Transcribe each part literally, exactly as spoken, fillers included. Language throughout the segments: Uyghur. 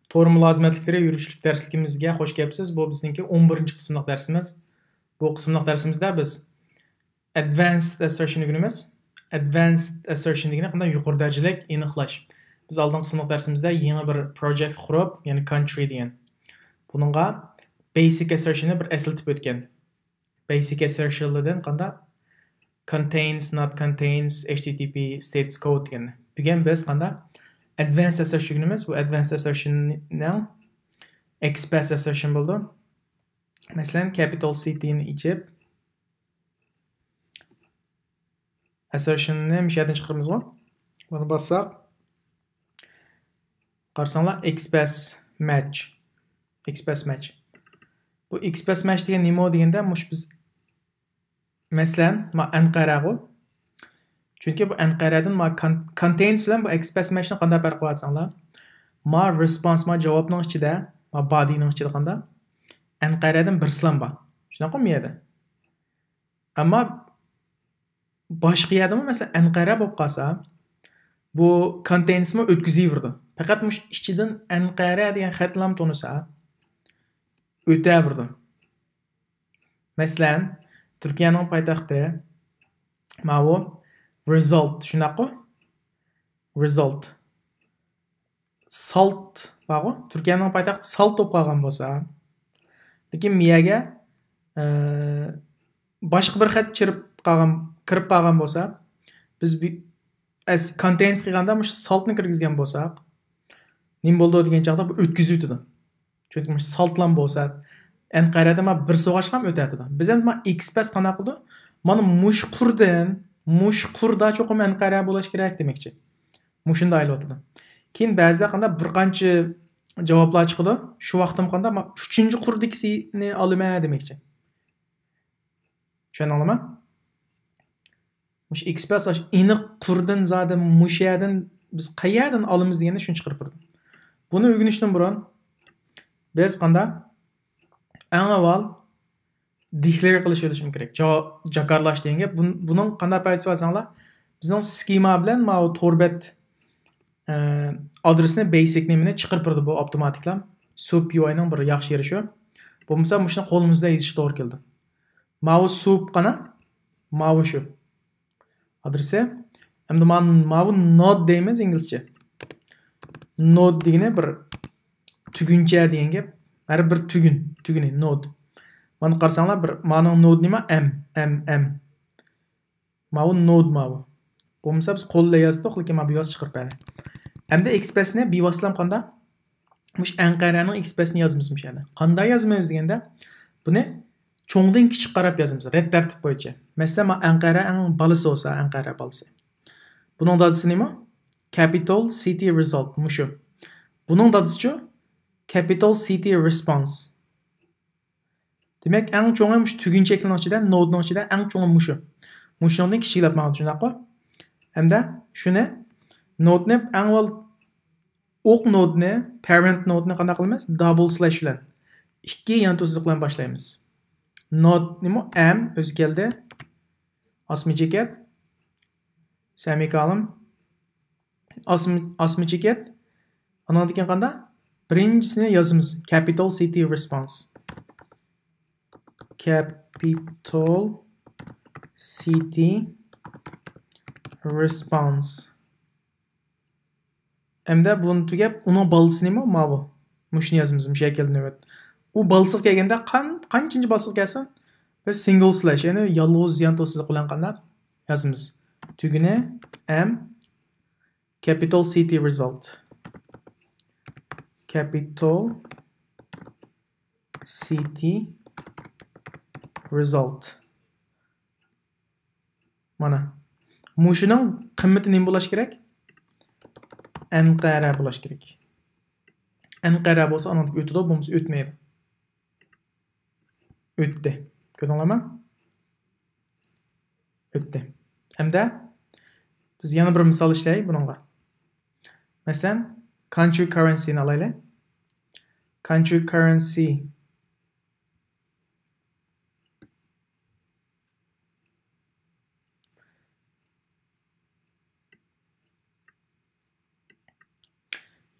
تور مۇلازىمەتلىكلىرى يۈرۈشلۈك دەرسلىكىمىزگە خوش كەپسىز. بۇ بىزنىڭكى ئون بىرىنچى قىسىملىق دەرسىمىز. بۇ قىسىملىق دەرسىمىزدە بىز advanced assertion ئۆگىنىمىز. Advanced assertion دېگىنى قانداق؟ يۇقىرى دەرىجىلىك ئېنىقلاش. بىز ئالدىنقى قىسىملىق دەرسىمىزدە يېڭى بىر project قۇرۇپ، يەنى country دېگەن. بۇنىڭغا basic assertion نى بىر ئەسلىتىپ ئۆتكەن. Basic assertion لىدىن قانداق؟ Contains, not contains, H T T P status code دېگەن. بۈگۈن بىز قانداق؟ Advanced assertion ئۆگىنىمىز. بۇ advanced assertion نىڭ XPath assertion بولىدۇ. مەسىلەن، capital C T نى ئېچىپ، assertion نى مۇشۇ يەردىن چىقىرىمىزغۇ. بۇنى باسساق، قارىساڭلار، XPath match. XPath match. بۇ XPath match دېگەن نېمە دېگەندە، مۇشۇ بىز، مەسىلەن، ما ئەنقەرەغۇ. چۈنكى بۇ ئەنقەرەدىن ما con-، contains بىلەن بۇ XPath match نىڭ قانداق پەرقى بار دېسەڭلار، ما response، ما جاۋابنىڭ ئىچىدە، ما body نىڭ ئىچىدە قانداق؟ ئەنقەرەدىن بىرسىلام بار. شۇنداققۇ، ما يەردە. ئەمما باشقا يەردىمۇ، مەسىلەن، ئەنقەرە بولۇپ قالسا، بۇ contains مۇ ئۆتكۈزۈۋېرىدۇ. پەقەت مۇشۇ ئىچىدىن ئەنقەرە دېگەن خەتلام تونۇسا، ئۆتەۋېرىدۇ. مەسىلەن، تۈركىيەنىڭ پايتەختى ماۋۇ result، شۇنداققۇ؟ Result. Salt بارغۇ، تۈركىيەنىڭ پايتەختى سالت بولۇپ قالغان بولسا، لېكىن مىيەگە، ئە، باشقا بىر خەت چىرىپ قالغان، كىرىپ قالغان بولسا، بىز بى-، ئەس-، contains قىلغاندا مۇشۇ سالتنى كىرگۈزگەن بولساق، نېمە بولىدۇ دېگەن چاغدا بۇ ئۆتكۈزۈۋېتىدۇ. چۈنكى مۇشۇ سالتلام بولسا، ئەنقەرەدە ما بىر سوغاچلام ئۆتەتىدۇ. بىز ئەمدى ما XPath قانداق قىلىدۇ؟ مانا مۇشۇ قۇردىن، مۇشۇ قۇردا چوقۇم ئەنقەرە بولۇش كېرەك دېمەكچى. مۇشۇنداق ئېلىۋاتىدۇ. كېيىن بەزىدە قانداق بىر قانچە جاۋابلار چىقىدۇ. شۇ ۋاقىتتا قانداق ما ئۈچىنچى قۇردىكىسىنى ئالىمەن دېمەكچى. چۈشەندىڭلارمۇ؟ مۇشۇ XPath ئېنىق قۇردىن زادى مۇشۇ يەردىن بىز قەيەردىن ئالىمىز دېگەندە شۇنى چىقىرىپ بېرىدۇ. بۇنى ئۆگىنىشتىن بۇرۇن بىز قانداق؟ ئەڭ ئاۋۋال declare قىلىش بىلىشىم كېرەك. جا-، جاكارلاش دېگەن گەپ. بۇن-، بۇنىڭ قانداق پايدىسى بار دېسەڭلار، بىزنىڭ schema بىلەن ماۋۇ تور بەت، ئە، ئادرېسىنى، basic نېمىنى چىقىرىپ بېرىدۇ بۇ ئاپتوماتىكلا. Soup U I نىڭ بىر ياخشى يېرى شۇ. بولمىسا مۇشۇنى قولىمىزدا يېزىشقا توغرا كېلىدۇ. ماۋۇ soup قانا، ماۋۇ شۇ. ئادرېسى. ئەمدى مانا ماۋۇ node دەيمىز ئىنگلىزچە. Node دېگىنى بىر تۈگۈنچە دېگەن گەپ. ھەر بىر تۈگۈن، تۈگۈنى، node. مانا قارىساڭلار، بىر، مانىڭ node نېمە؟ M، M، M. ماۋۇ node ماۋۇ. بولمىسا بىز قول بىلەن يازدۇق، لېكىن مانا بىۋاسىتە چىقىرىپ بەردى. ئەمدى XPath نى بىۋاسىتە قانداق؟ مۇشۇ ئەنقەرەنىڭ XPath نى يازىمىز مۇشۇ يەردە. قانداق يازىمىز دېگەندە، بۇنى چوڭدىن كىچىك قاراپ يازىمىز، رەت تەرتىپ بويىچە. مەسىلەن، ما ئەنقەرە ئەڭ بالىسى بولسا، ئەنقەرە بالىسى. بۇنىڭ دادىسى نېمە؟ Capital City Result، مۇشۇ. بۇنىڭ دادىسىچۇ؟ Capital City Response. دېمەك، ئەڭ چوڭى مۇشۇ تۈگۈن شەكلىنىڭ ئىچىدە، node نىڭ ئىچىدە ئەڭ چوڭى مۇشۇ. مۇشۇنىڭدىن كىچىكلەپ ماڭىدۇ، شۇنداققۇ؟ ئەمدى شۇنى، node نى ئەڭ ئاۋۋال ئوق node نى، parent node نى قانداق قىلىمىز؟ Double slash بىلەن. ئىككى يانتۇ سىزىق بىلەن باشلايمىز. Node نېمە؟ M ئۆزى كەلدى. ئاسما چېكەت. سەمىكالىم. ئاسما، ئاسما چېكەت. ئانىڭدىن كېيىن قانداق؟ بىرىنچىسىنى يازىمىز. Capital City Response. Capital City Response. ئەمدى بۇنى تۈگەپ، ئۇنىڭ بالىسى نېمە؟ ماۋۇ. مۇشۇنى يازىمىز، مۇشۇ يەرگە كەلدى نۆۋەت. ئۇ بالىسىغا كەلگەندە، قان-، قانچىنچى بالىسىغا كەلسۇن، بىز single slash، يەنى يالغۇز يانتۇ سىزىق بىلەن قانداق يازىمىز؟ تۈگۈنى M capital C T result. Capital C T result. مانا. مۇشۇنىڭ قىممىتى نېمە بولۇش كېرەك؟ ئەنقەرە بولۇش كېرەك. ئەنقەرە بولسا ئانىڭدىن ئۆتىدۇ، بولمىسا ئۆتمەيدۇ. ئۆتتى. كۆردۈڭلارمۇ؟ ئۆتتى. ئەمدى بىز يەنە بىر مىسال ئىشلەي بۇنىڭغا. مەسىلەن، country currency نى ئالايلى. Country currency.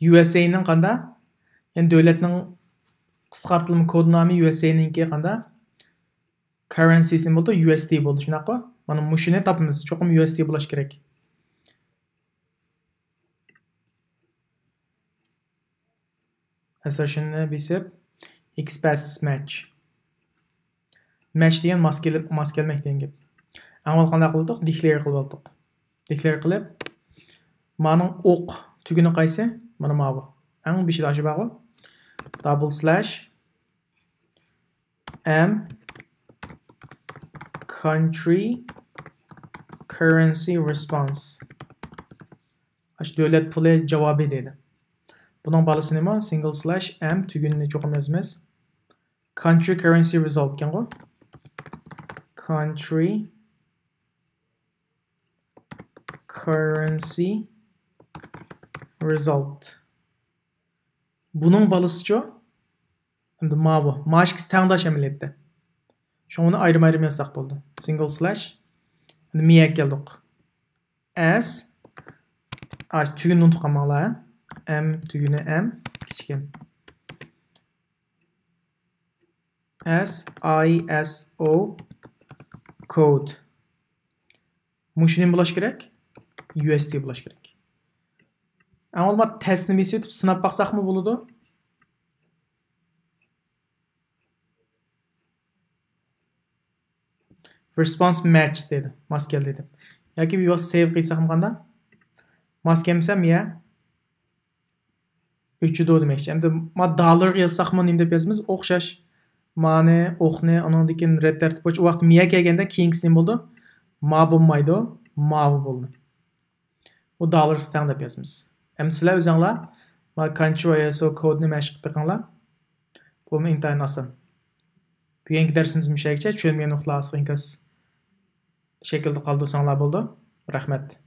U S A نىڭ قاندا؟ يەنى دۆلەتنىڭ قىسقارتىلما كود نامى يۇ ئېس دى نىڭكى قاندا؟ كاررېنسىسى نېمە بولىدۇ؟ يۇ ئېس دى بولىدۇ، شۇنداققۇ؟ مانا مۇشۇنى تاپىمىز. چوقۇم يۇ ئېس دى بولۇش كېرەك. ئەسەرشىننى بېسىپ، ئېكسپرېس مەچ. مەچ دېگەن ماس كېلىپ، ماس كەلمەك دېگەن گەپ. ئەڭ ئاۋۋال قانداق قىلدۇق؟ دېكلېر قىلىۋالدۇق. دېكلېر قىلىپ، مانىڭ ئوق تۈگۈنى قايسى؟ مانا ماۋۇ. ئەڭ بېشىدا ئاشۇ بارغۇ. دابل سلاش ئەم كانترى كاررېنسى رېسپونس. ئاشۇ دۆلەت پۇلى جاۋابى دەيدۇ. بۇنىڭ بالىسى نېمە؟ سىنگل سلاش ئەم تۈگۈننى چوقۇم يازىمىز. كانترى كاررېنسى رېزالت ئىكەنغۇ. كانترى كاررېنسى رېزالت. بۇنىڭ بالىسىچۇ؟ ئەمدى ماۋۇ. ماۋۇ ئىككىسى تەڭداش ئەمەلىيەتتە. شۇڭا ئۇنى ئايرىم-ئايرىم يازساق بولدى. سىنگل سلاش. ئەمدى مىيەگە كەلدۇق. ئەس. ئا، تۈگۈننى ئۇنتۇپ قالماڭلار. ئەم تۈگۈنى ئەم. كىچىك ئەم. ئەس ئاي ئەس ئو كود. مۇشۇ نېمە بولۇش كېرەك؟ يۇ ئېس دى بولۇش كېرەك. ئەڭ بولمىغاندا تەستنى بېسىۋېتىپ سىناپ باقساقمۇ بولىدۇ. رېسپونس مەچ دەيدۇ. ماس كەلدى دەپ. ياكى بىۋاسىتە سېيۋ قىلساقمۇ قانداق؟ ماس كەلمىسە مىيە ئۆچىدۇ دېمەكچى. ئەمدى ما داللارغا يازساقمۇ نېمە دەپ يازىمىز؟ ئوخشاش. مانى، ئوقنى، ئۇنىڭدىن كېيىن رەت تەرتىپ بويىچە ئۇ ۋاقىتتا مىيە كەلگەندە كېيىنكىسى نېمە بولىدۇ؟ ما بولمايدۇ، ماۋۇ بولىدۇ. ئۇ داللارسى تەڭ دەپ يازىمىز. ئەمدى سىلەر ئۆزۈڭلار ما كانترى ئاي ئېس ئو كودنى مەشىق قىلىپ بېقىڭلار. بۇمۇ ئىنتايىن ئاسان. بۈگۈنكى دەرسىمىز مۇشۇ يەرگىچە. چۈشەنمىگەن نۇقتىلار ئاستىغا ئىنكاس شەكلىدە قالدۇرساڭلار بولىدۇ. رەھمەت.